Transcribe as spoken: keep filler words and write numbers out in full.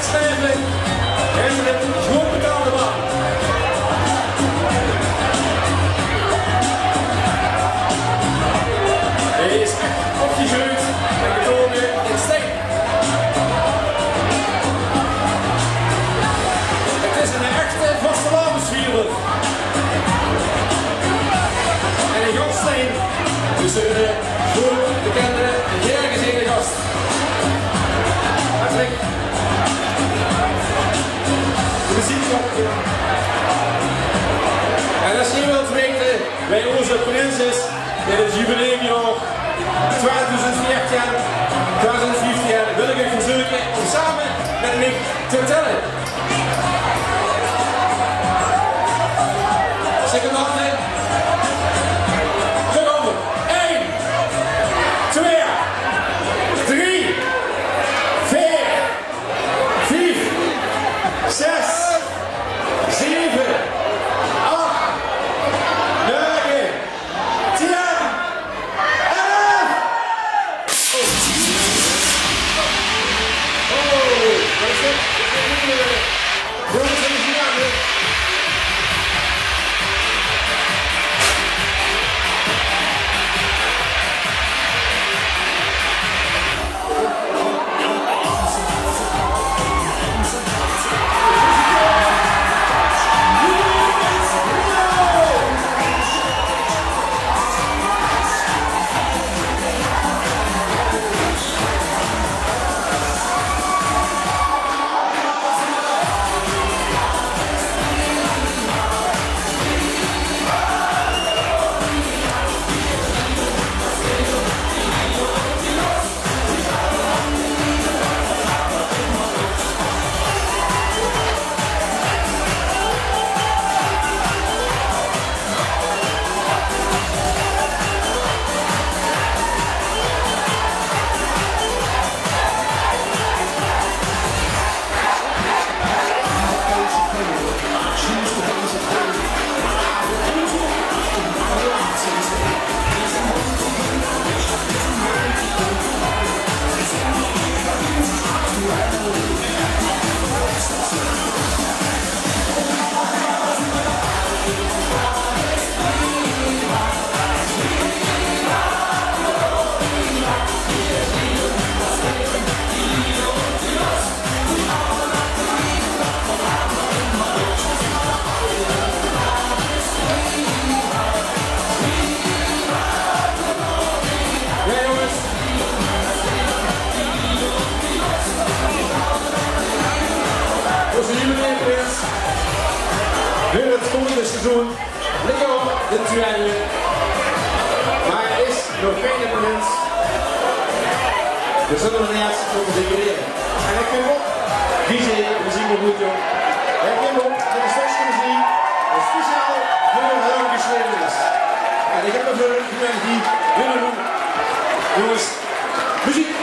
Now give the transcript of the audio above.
Stijnvlink is 'ne good betaalde man. Hae is ech opgegreujd en geboore in Stein. Het is 'ne echte vastelaovesvierder. En in gans Stein is 'ne good bekende en gaer gezene gast. Hartelik de meziek op. En es geer wilt weite wae ózze prins is in 't jubileumjaor twiedoezend veertien, twiedoezend vieftien, wil ich uch verzeuke óm same mit mich te telle. Zèk 't nog ein kier. Ein, twee, drie, veer, vief, zes, zeve, ach, nege, tien, elf. Oh, wat is dit? Jongens, wat is hier aan de Ja, jongens. Ózze jubileumprins veur 't kómmende seizoen. Lekker op de tweede. Mer hae is nog geine prins. Veer zölle 'm eers mótte decorere. En ich vinj ouch, D J, veer zeen waal good, jóng. Ich vinj ouch, dit is bès meziek. Speciaal veur häöm gesjreve is. En ich höb 'm veur uch hie wille doon. Jónges, meziek!